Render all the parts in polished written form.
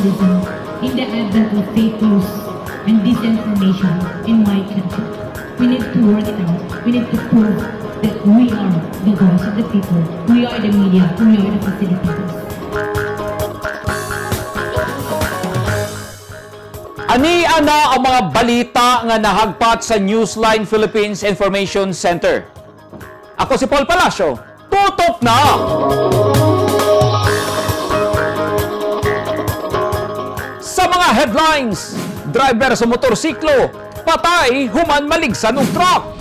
journalism in the advent of fake news and disinformation in my country. We need to work it out. We need to prove that we are the voice of the people. We are the media. We are the facilitators. Ani ana ang mga balita nga nahagpat sa Newsline Philippines Information Center. Ako si Paul Palacio. Tutok na! Sa mga headlines, driver sa motorsiklo, patay human maligsan og truck.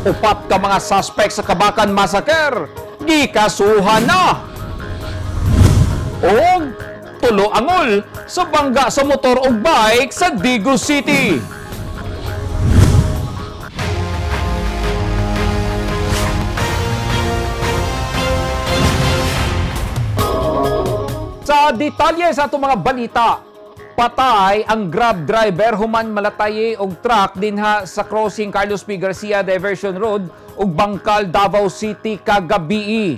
Upat ka mga suspect sa Kabakan Massacre, gikasuhan na. Og tulo angol sa bangga sa motor ug bike sa Digos City. Sa detalye sa atong mga balita, patay ang Grab driver human malataye og truck dinha sa crossing Carlos P. Garcia Diversion Road ug Bangkal, Davao City kagabii.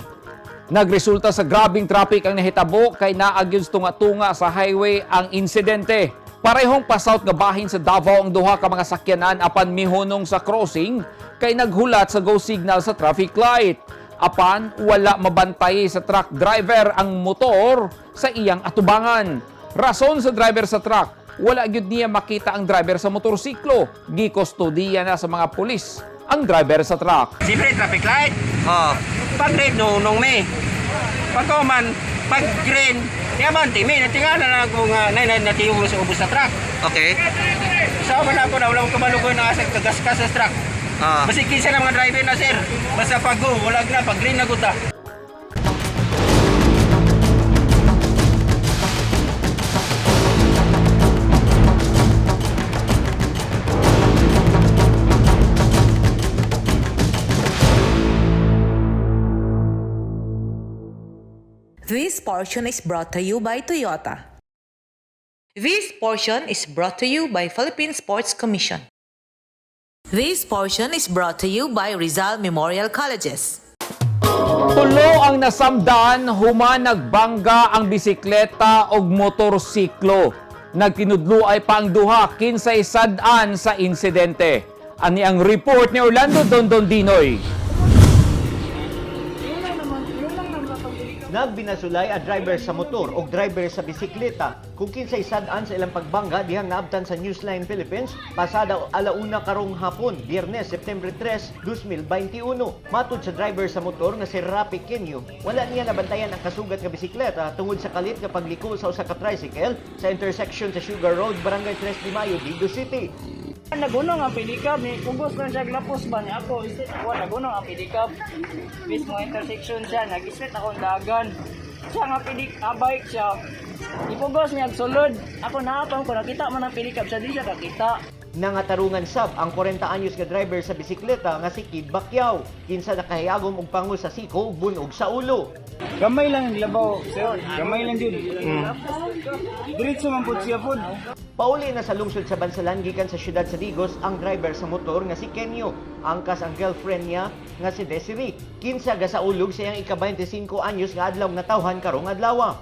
Nagresulta sa grabing traffic ang nahitabo kay naa gyud sa tunga-tunga sa highway ang insidente. Parehong pa-south nga bahin sa Davao ang duha ka mga sakyanan apan mihunong sa crossing kay naghulat sa go signal sa traffic light. Apan wala mabantay sa truck driver ang motor sa iyang atubangan. Rason sa driver sa truck, wala gyud niya makita ang driver sa motorsiklo. Gikustodiya na sa mga pulis ang driver sa truck. Siyempre, traffic light. Oh. Pag red, nung may. Pag man, pag green, yaman, timi, natingala na ako nga, na, na, natiulo sa ubos sa truck. Okay. Sa man ako na, wala akong kabalukoy na asa kagaskas sa truck. Ah. Basta kinsa na mga driver na, sir. Basta pag go, wala na, pag green na guta. This portion is brought to you by Toyota. This portion is brought to you by Philippine Sports Commission. This portion is brought to you by Rizal Memorial Colleges. Tulo ang nasamdan human nagbangga ang bisikleta og motorsiklo. Nagtinudlo ay pa ang duha kinsay sad-an sa insidente. Ani ang report ni Orlando Dondon Dinoy. Nagbinasulay ang driver sa motor o driver sa bisikleta kung kinsay sad-an sa ilang pagbangga dihang naabtan sa Newsline Philippines pasada alauna karong hapon, Biyernes, September 3, 2021. Matud sa driver sa motor nga si Rapi Kenyo, wala niya nabantayan ang kasugat nga bisikleta tungod sa kalit nga pagliko sa usa ka tricycle sa intersection sa Sugar Road, Barangay 3 de Mayo, Digos City. Nagunong ang pedicab ni kugos lang siya glapos ba ni ako isit ako nagunong ang pedicab mismo intersection siya nag-islit ako ang dagan siya nga pedik ah, bike siya ipugos niya sulod ako naapang ko nakita man ang pedicab siya di siya kakita. Nangatarungan sab ang 40 anyos nga driver sa bisikleta nga si Kid Bacquiao, kinsa nakahiyagom og pango sa siko ug bunog sa ulo. Gamay lang ang labaw, sir. Gamay lang yun. Diretso man po siya po. Pauli na sa lungsod sa Bansalan gikan sa siyudad sa Digos ang driver sa motor nga si Kenyo. Angkas ang girlfriend niya nga si Desiree. Kinsa gasaulog sa iyang ika-25 anyos nga adlaw natawhan karong adlaw.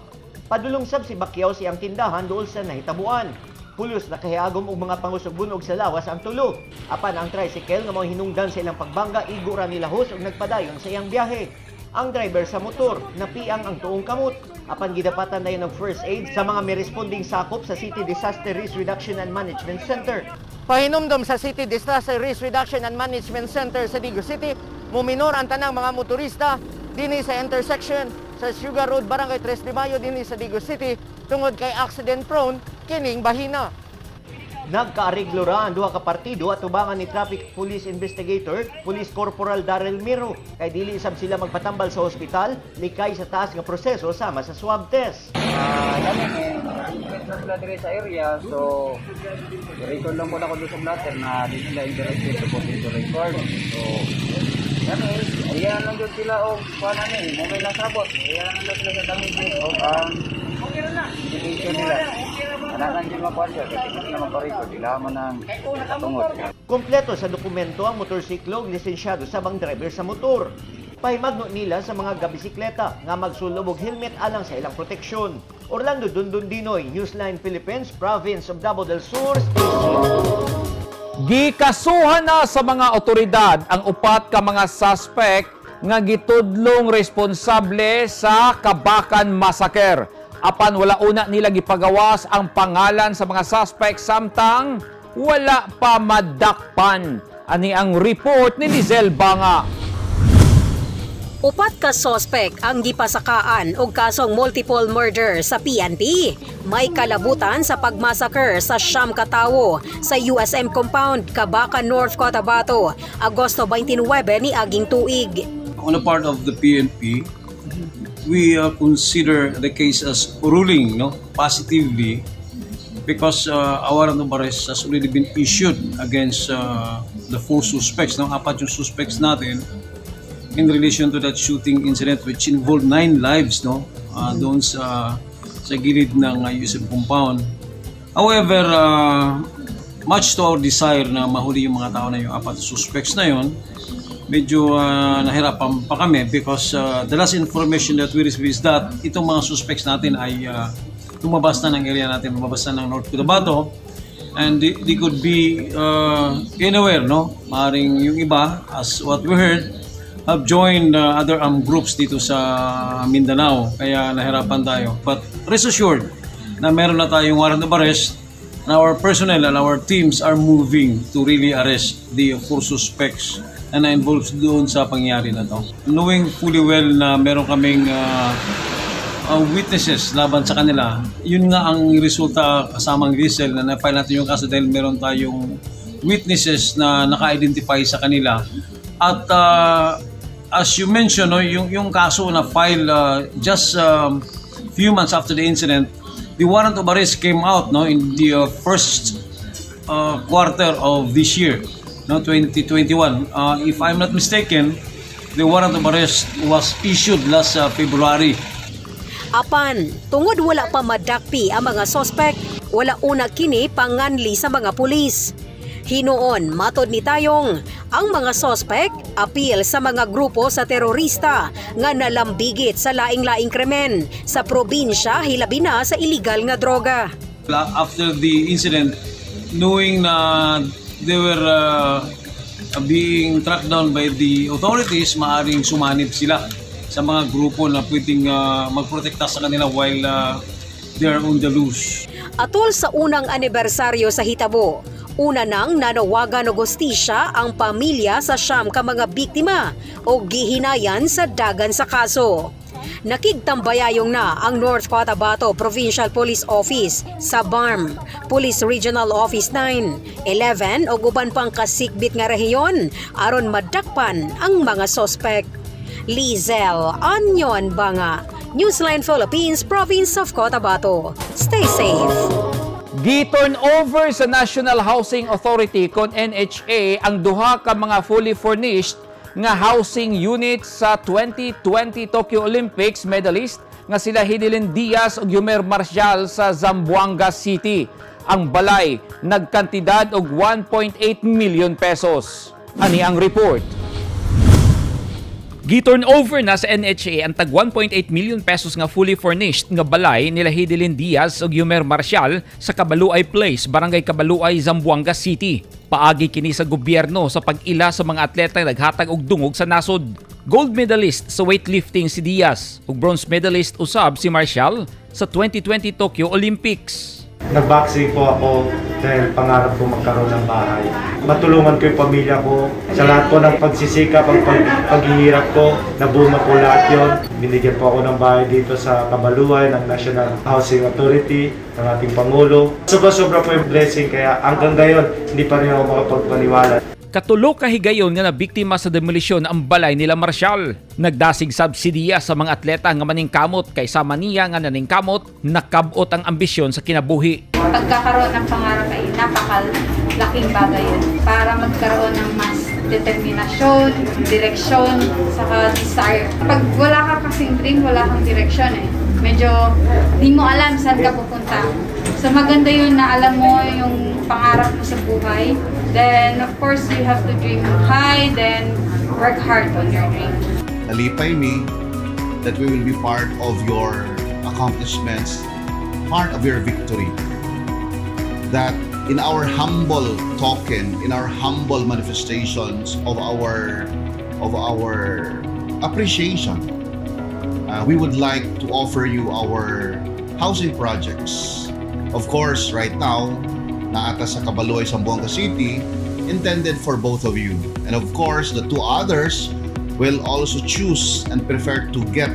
Padulong sab si Bacquiao sa iyang tindahan duol sa nahitabuan. Pulos nakahiagom og mga pangusog-bunog sa lawas ang tulo. Apan ang tricycle nga mao hinungdan sa ilang pagbangga igo ra nilahos og nagpadayon sa iyang biyahe. Ang driver sa motor, napiang ang tuong kamot. Apan gidapatan dayon og first aid sa mga may responding sakop sa City Disaster Risk Reduction and Management Center. Pahinumdom sa City Disaster Risk Reduction and Management Center sa Digos City, muminor ang tanang mga motorista dinhi sa intersection sa Sugar Road, Barangay 3 de Mayo dinhi sa Digos City tungod kay accident prone kining bahina. Nagkaariglo ra ang duha ka partido at tubangan ni Traffic Police Investigator, Police Corporal Darrell Miro, kay dili sab sila magpatambal sa ospital likay sa taas nga proseso sama sa swab test. Ah, dami na sila dire sa area. So, record lang muna ko doon sa blatter na di sila interested to put into record. So, yan eh. Ayan lang doon sila o paano na eh. Mumay lang sabot. Ayan lang doon sila sa damages o ang indication nila. Anak lang din makuha siya. Kasi hindi sila magpa-record. Kailangan mo ng katungod. Kompleto sa dokumento ang motorsiklo ug lisensyado sa bang driver sa motor. Pahimagno nila sa mga gabisikleta nga magsulob og helmet alang sa ilang proteksyon. Orlando Dundon Dinoy, Newsline Philippines, Province of Davao del Sur, stay safe. Gikasuhan na sa mga otoridad ang upat ka mga suspect nga gitudlong responsable sa Kabacan Massacre. Apan wala una nila gipagawas ang pangalan sa mga suspect samtang wala pa madakpan. Ani ang report ni Lizelle Banga. Upat ka sospek ang gipasakaan og kasong multiple murder sa PNP. May kalabutan sa pagmassacre sa 9 ka tawo sa USM compound, Kabacan, North Cotabato, Agosto 29 ni aging tuig. On the part of the PNP, we consider the case as ruling, no, positively because a warrant of arrest has already been issued against the four suspects. No, apat yung suspects natin in relation to that shooting incident which involved nine lives, no, doon sa gilid ng USM compound. However, much to our desire na mahuli yung mga tao na yung apat suspects na yon, medyo nahirapan pa kami because the last information that we received is that itong mga suspects natin ay lumabas na ng area natin, lumabas na ng North Cotabato and they could be anywhere, no? Maaring yung iba, as what we heard, have joined other armed groups dito sa Mindanao. Kaya nahirapan tayo. But rest assured na meron na tayong warrant of arrest and our personnel and our teams are moving to really arrest the four suspects na na-involved doon sa pangyayari na to. Knowing fully well na meron kaming witnesses laban sa kanila, yun nga ang resulta, kasamang Diesel, na na-file natin yung kaso dahil meron tayong witnesses na naka-identify sa kanila. At as you mentioned, no, yung kaso na file just few months after the incident, the warrant of arrest came out, no, in the first quarter of this year, no, 2021. If I'm not mistaken, the warrant of arrest was issued last February. Apan, tungod wala pa madakpi ang mga sospek, wala una kini panganli sa mga pulis. Hinuon, matod ni Tayong, ang mga sospek apil sa mga grupo sa terorista nga nalambigit sa laing-laing krimen sa probinsya, hilabi na sa iligal nga droga. After the incident, knowing na they were being tracked down by the authorities, maaring sumanib sila sa mga grupo na pwedeng magprotekta sa kanila while they are on the loose. Atol sa unang anibersaryo sa hitabo, una nang nanawagan og hustisya ang pamilya sa 9 ka mga biktima o gihinayan sa dagan sa kaso. Nakigtambayayong na ang North Cotabato Provincial Police Office sa BARMM, Police Regional Office 9, 11 ug uban pang kasikbit nga rehiyon aron madakpan ang mga sospek. Lizelle Anyon Banga, Newsline Philippines, Province of Cotabato. Stay safe. Gi-turn over sa National Housing Authority kon NHA ang duha ka mga fully furnished nga housing units sa 2020 Tokyo Olympics medalist nga sila Hidilyn Diaz ug Eumir Marcial sa Zamboanga City. Ang balay nagkantidad og 1.8 million pesos. Ani ang report. Gi-turn over na sa NHA ang tag 1.8 million pesos nga fully furnished nga balay nila Hidilyn Diaz ug Eumir Marcial sa Cabaluay Place, Barangay Cabaluay, Zamboanga City. Paagi kini sa gobyerno sa pag-ila sa mga atleta nga naghatag og dungog sa nasod. Gold medalist sa weightlifting si Diaz ug bronze medalist usab si Marcial sa 2020 Tokyo Olympics. Nag-boxing po ako dahil pangarap ko magkaroon ng bahay. Matulungan ko yung pamilya ko. Sa lahat po ng pagsisikap, ang paghihirap ko, nabunga po lahat yun. Binigyan po ako ng bahay dito sa Cabaluay ng National Housing Authority, ng ating Pangulo. Sobra-sobra po yung blessing kaya hanggang ngayon, hindi pa rin ako makapagpaniwala. 3 ka higayon nga nabiktima sa demolisyon ang balay nila Marcial. Nagdasig sab si Diaz sa mga atleta nga maningkamot kay sama niya nga naningkamot, nakabot ang ambisyon sa kinabuhi. Pagkakaroon ng pangarap ay napakalaking bagay yun para magkaroon ng mas determinasyon, direksyon, saka desire. Pag wala ka kasing dream, wala kang direksyon eh. Medyo di mo alam saan ka pupunta. So maganda yun na alam mo yung pangarap mo sa buhay. Then of course you have to dream high, then work hard on your dream. Nalipay mi that we will be part of your accomplishments, part of your victory. That in our humble token, in our humble manifestations of our appreciation, we would like to offer you our housing projects. Of course, right now, naa ta sa Cabaluay, Zamboanga City, intended for both of you. And of course, the two others will also choose and prefer to get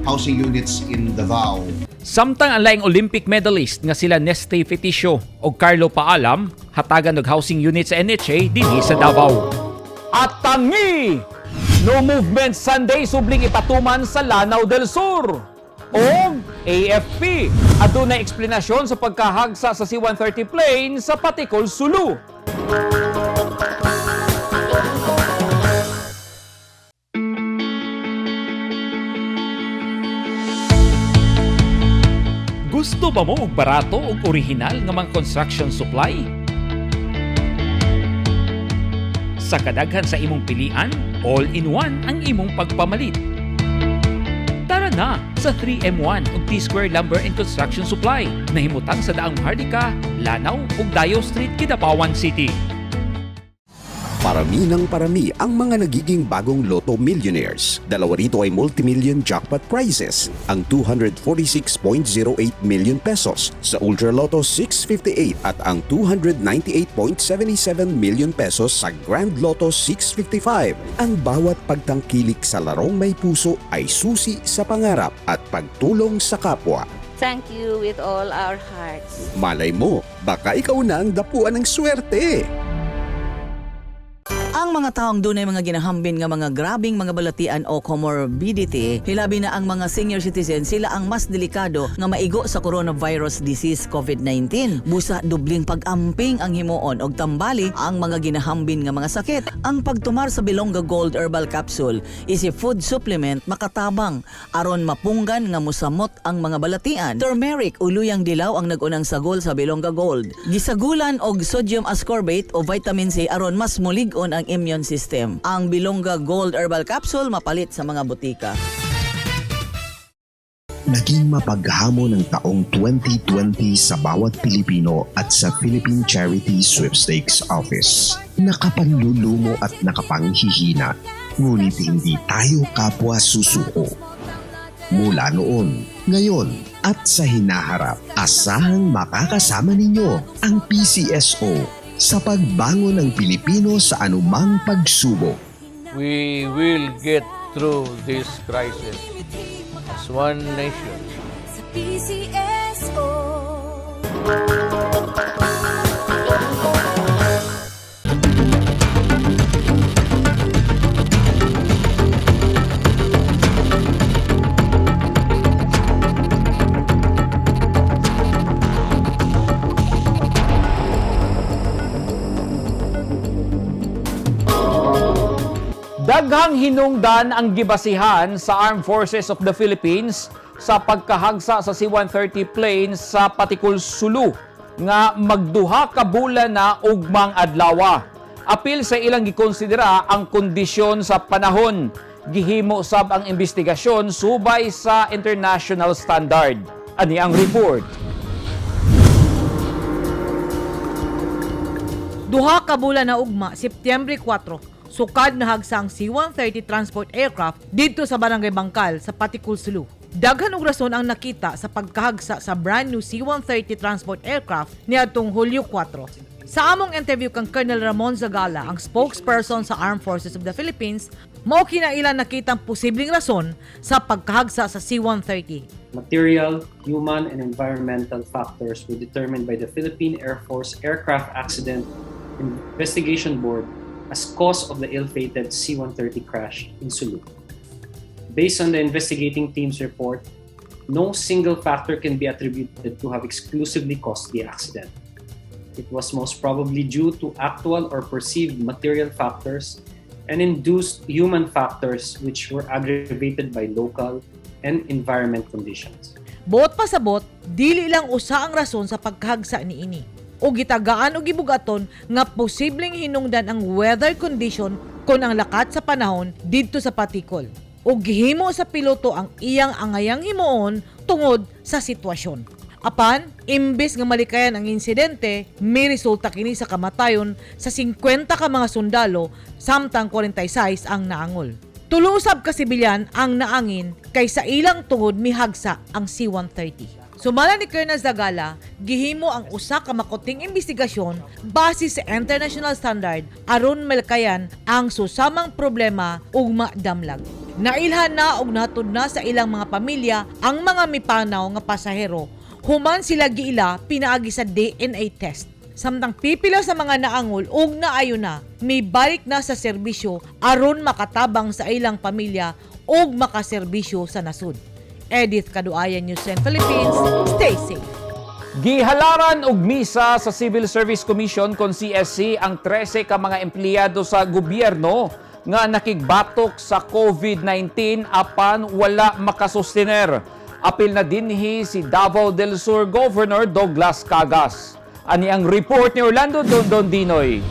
housing units in Davao. Samtang ang laing Olympic medalist nga sila Nesthy Petecio ug Carlo Paalam hatagan og housing unit sa NHA dinhi sa Davao. At tangi! No Movement Sunday subling ipatuman sa Lanao del Sur. Og AFP, adunay eksplanasyon sa pagkahagsa sa C-130 plane sa Patikul, Sulu. Gusto ba mo og barato ug orihinal nga mga construction supply? Sa kadaghan sa imong pilian, all-in-one ang imong pagpamalit. Tara na sa 3M1 ug T-Square Lumber and Construction Supply na himutang sa Daang Maharlika, Lanao ug Dayo Street, Kidapawan City. Parami ng parami ang mga nagiging bagong Lotto millionaires. Dalawa rito ay multimillion jackpot prizes, ang 246.08 million pesos sa Ultra Lotto 658 at ang 298.77 million pesos sa Grand Lotto 655. Ang bawat pagtangkilik sa larong may puso ay susi sa pangarap at pagtulong sa kapwa. Thank you with all our hearts. Malay mo, baka ikaw na ang dapuan ng swerte. Ang mga taong dunay mga ginahambin nga mga grabing mga balatian o comorbidity, hilabi na ang mga senior citizen, sila ang mas delikado nga maigo sa coronavirus disease COVID-19. Busa dubling pag-amping ang himuon og tambali ang mga ginahambin nga mga sakit. Ang pagtumar sa Bilongga Gold Herbal Capsule is a food supplement makatabang aron mapunggan nga musamot ang mga balatian. Turmeric o luyang dilaw ang nagunang sagol sa Bilongga Gold. Gisagulan og sodium ascorbate o vitamin C aron mas mulig-on ang immune system. Ang Bilongga Gold Herbal Capsule mapalit sa mga botika. Naging mapaghamon ang taong 2020 sa bawat Pilipino at sa Philippine Charity Sweepstakes Office. Nakapanlulumo at nakapanghihina, ngunit hindi tayo kapwa susuko. Mula noon, ngayon at sa hinaharap, asahang makakasama ninyo ang PCSO sa pagbangon ng Pilipino sa anumang pagsubok. We will get through this crisis as one nation. Sa PCSO. Daghang hinungdan ang gibasihan sa Armed Forces of the Philippines sa pagkahagsa sa C-130 plane sa Patikul, Sulu nga magduha ka bulan na ugmang adlawa. Apil sa ilang gikonsidera ang kondisyon sa panahon. Gihimo sab ang investigasyon subay sa international standard. Ani ang report. 2 ka bulan na ugma, Setyembre 4, sukad nahagsa ang C-130 transport aircraft didto sa Barangay Bangkal sa Patikul, Sulu. Daghan og rason ang nakita sa pagkahagsa sa brand new C-130 transport aircraft niadtong Hulyo 4. Sa among interview kang Colonel Ramon Zagala, ang spokesperson sa Armed Forces of the Philippines, mao kina ilang nakitang posibleng rason sa pagkahagsa sa C-130. Material, human, and environmental factors were determined by the Philippine Air Force Aircraft Accident Investigation Board as cause of the ill-fated C-130 crash in Sulu. Based on the investigating team's report, no single factor can be attributed to have exclusively caused the accident. It was most probably due to actual or perceived material factors and induced human factors which were aggravated by local and environment conditions. Buot pasabot, dili lang usa ang rason sa pagkahagsa niini. O gitagaan og gibugaton nga posibleng hinungdan ang weather condition kon ang lakat sa panahon didto sa Patikul. Ug gihimo sa piloto ang iyang angayang himuon tungod sa sitwasyon. Apan, imbes nga malikayan ang insidente, may resulta kini sa kamatayon sa 50 ka mga sundalo samtang 46 ang naangol. Tulo usab ka sibilyan ang naangin kay sa ilang tungod mihagsa ang C-130. Sumala ni Colonel Zagala, gihimo ang usa ka makuting investigasyon base sa international standard aron malikayan ang susamang problema ug madamlag. Nailhan na og natud na sa ilang mga pamilya ang mga mipanaw nga pasahero human sila giila pinaagi sa DNA test. Samtang pipila sa mga naangol ug naayo na, mibalik na sa serbisyo aron makatabang sa ilang pamilya ug makaserbisyo sa nasud. Edith Kaduayan, News 10 Philippines. Stay safe. Gihalaran og misa sa Civil Service Commission kon CSC ang 13 ka mga empleyado sa gobyerno nga nakigbatok sa COVID-19 apan wala makasustener. Apil na dinhi si Davao del Sur Governor Douglas Cagas. Ani ang report ni Orlando Dondon Dinoy.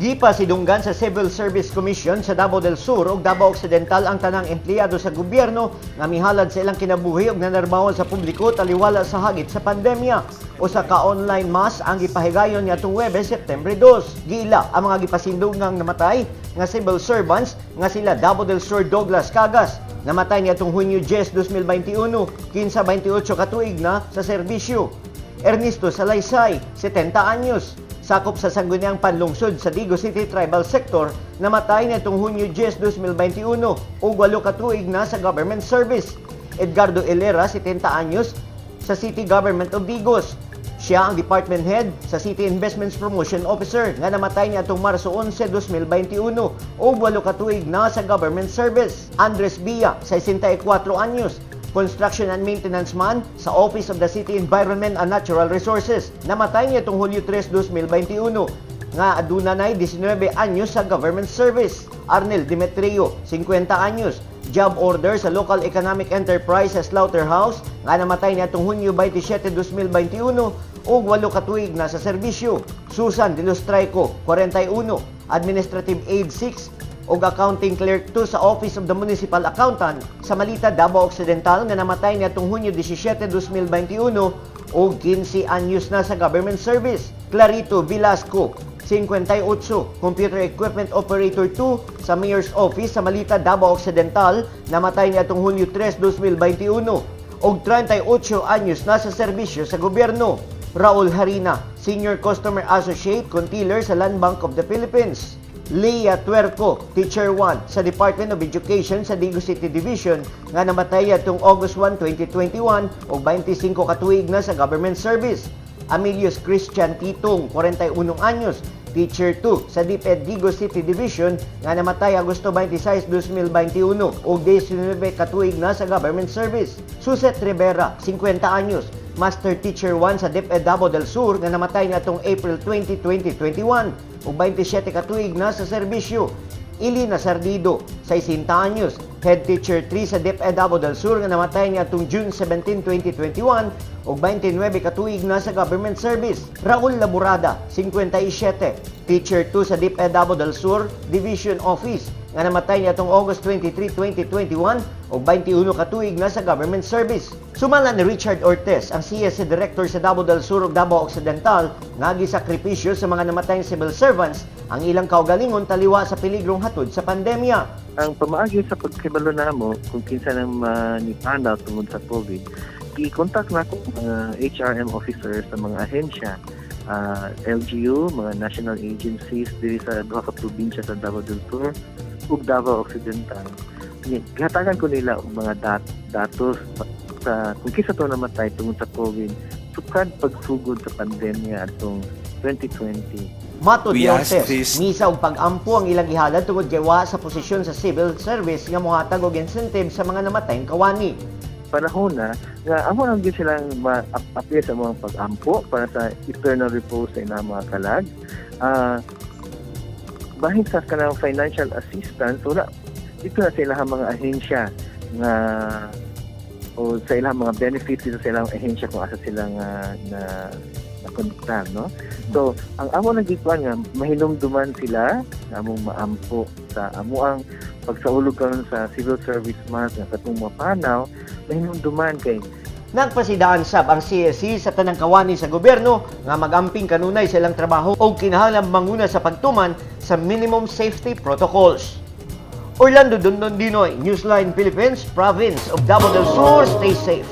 Gipasidunggan sa Civil Service Commission sa Davao del Sur ug Davao Occidental ang tanang empleyado sa gobyerno nga mihalad sa ilang kinabuhi ug nanarbaho sa publiko taliwala sa hagit sa pandemya. Usa ka online mass ang gipahigayon niadtong Huwebes, Setyembre 2. Giila ang mga gipasindungang namatay nga civil servants nga sila Davao del Sur Douglas Cagas, namatay niadtong Hunyo 10, 2021, 15-28 ka tuig na sa serbisyo. Ernesto Salaysay, 70 anyos, sakop sa Sangguniang Panlungsod sa Digos City Tribal Sector, namatay nitong Hunyo 10, 2021 ug 8 ka tuig na sa government service. Edgardo Elera, 70 anyos, sa City Government of Digos. Siya ang department head sa City Investments Promotion Officer nga namatay niadtong Marso 11, 2021 ug 8 ka tuig na sa government service. Andres Villa, 64 anyos, construction and maintenance man sa Office of the City Environment and Natural Resources. Namatay niadtong Hulyo 3, 2021 nga aduna nay 19 anyos sa government service. Arnel Demetrio, 50 anyos, job order sa Local Economic Enterprise sa Slaughterhouse nga namatay niadtong Hunyo 27, 2021 ug 8 ka tuig na sa serbisyo. Susan De Los Traico, 41, Administrative Aide 6 ug Accounting Clerk 2 sa Office of the Municipal Accountant sa Malita, Davao Occidental nga namatay niadtong Hunyo 17, 2021 ug 15 anyos na sa government service. Clarito Velasco, 58, Computer Equipment Operator 2 sa Mayor's Office sa Malita, Davao Occidental, namatay niadtong Hunyo 3, 2021 ug 38 anyos na sa serbisyo sa gobyerno. Raul Harina, Senior Customer Associate Controller sa Land Bank of the Philippines. Leah Tuerco, Teacher 1 sa Department of Education sa Digos City Division nga namatay atong August 1, 2021 ug 25 ka tuig na sa government service. Amelius Christian Titong, 41 anyos, Teacher 2 sa DepEd Digos City Division nga namatay Agosto 26, 2021 ug 19 ka tuig na sa government service. Suset Rivera, 50 anyos, Master Teacher 1 sa DepEd Davao del Sur nga namatay niadtong April 20, 2021 ug 27 ka tuig na sa serbisyo. Ilina Sardido, 60 anyos, Head Teacher 3 sa DepEd Davao del Sur nga namatay niadtong June 17, 2021 ug 29 ka tuig na sa government service. Raul Laborada, 57, Teacher 2 sa DepEd Davao del Sur Division Office nga namatay niadtong August 23, 2021 ug 21 ka tuig na sa government service. Sumala ni Richard Ortiz, ang CSC Director sa Davao del Sur ug Davao Occidental, nga gisakripisyo sa mga namatayng civil servants ang ilang kaugalingon taliwa sa peligrong hatod sa pandemya. Ang pamaagi sa pagkibalo namo kung kinsa nang manipanaw tungod sa COVID, gi-contact nako mga HRM officer sa mga ahensya, LGU, mga national agencies diri sa duha ka probinsya sa Davao del Sur ug Davao Occidental. Gihatagan ko nila og mga datos sa kung kinsa to namatay tungod sa COVID sukad pagsugod sa pandemya atong 2020. Matod We ni ask Ortiz, misa og pag-ampo ang ilang gihalad tungod kay wa sa posisyon sa civil service nga mohatag og incentive sa mga namatayng kawani. Panahon na nga amo lang gyud silang ma-appeal sa mga pag-ampo para sa eternal repose sa ilang mga kalag. Bahin sa kanang financial assistance, wala dito na sa ilang mga ahensya nga o sa ilang mga benefits dito sa ilang ahensya kung asa sila nga na nakonektar, no? So ang amo lang gikuan nga mahinumduman sila nga among maampo sa amo ang Pagsaulog karon sa Civil Service Month nga katong mapanaw, mahinumduman kay Nagpasidaan sab ang CSC sa tanang kawani sa gobyerno nga magamping kanunay sa ilang trabaho og kinahanglan manguna sa pagtuman sa minimum safety protocols. Orlando Dondon Dinoy, Newsline Philippines, Province of Davao del Sur, stay safe.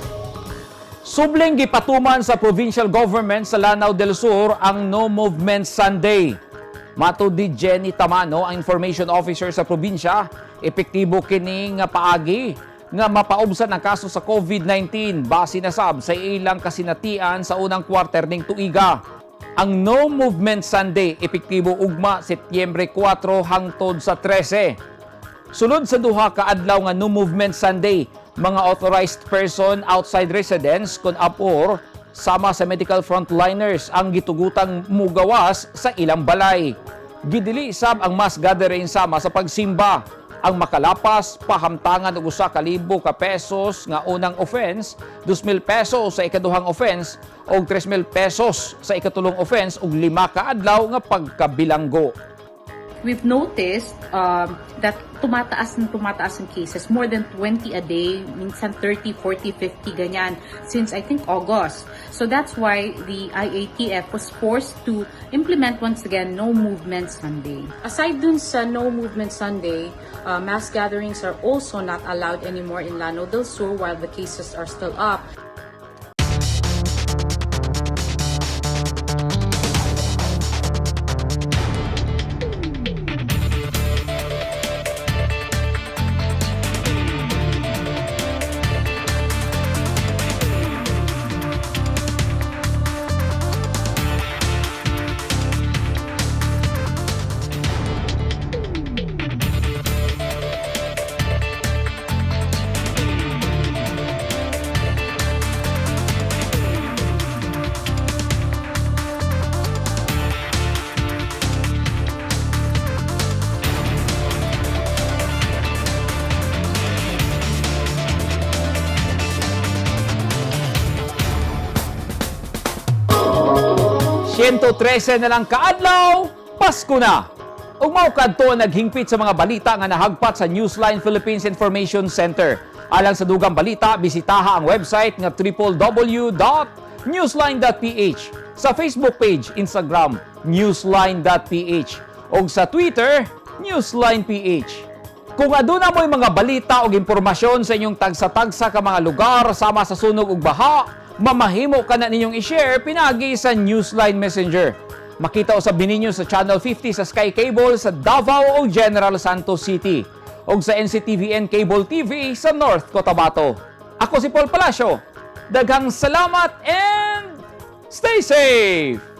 Subling gipatuman sa provincial government sa Lanao del Sur ang No Movement Sunday. Matud ni Jenny Tamano, ang information officer sa probinsya, epektibo kini nga paagi nga mapaubsan ang kaso sa COVID-19 base na sab sa ilang kasinatian sa unang quarter ning tuiga. Ang No Movement Sunday epektibo ugma Setyembre 4 hangtod sa 13. Sulod sa duha ka adlaw nga No Movement Sunday, mga authorized person outside residence kon apor sama sa medical frontliners ang gitugutang mugawas sa ilang balay. Gidili sab ang mass gathering sama sa pagsimba. Ang makalapas pahamtangan og 1,000 ka pesos nga unang offense, 2,000 pesos sa ikaduhang offense ug 3,000 pesos sa ikatulong offense ug 5 ka adlaw nga pagkabilanggo. We've noticed that tumataas ng tumataas ang cases, more than 20 a day, minsan 30, 40, 50, ganyan, since I think August. So that's why the IATF was forced to implement once again No Movement Sunday. Aside dun sa No Movement Sunday, mass gatherings are also not allowed anymore in Lanao del Sur while the cases are still up. 113 na lang kaadlaw, Pasko na! Ug mao kadto ang naghingpit sa mga balita nga nahagpat sa Newsline Philippines Information Center. Alang sa dugang balita, bisitaha ang website nga www.newsline.ph, sa Facebook page, Instagram, newsline.ph, ug sa Twitter, newsline.ph. Kung aduna mo'y mga balita o impormasyon sa inyong tagsa-tagsa ka mga lugar sama sa sunog ug baha, mamahimo ka na ninyong i-share pinagi sa Newsline Messenger. Makita usab ninyo sa Channel 50 sa Sky Cable sa Davao o General Santos City o sa NCTVN Cable TV sa North Cotabato. Ako si Paul Palacio. Daghang salamat and stay safe!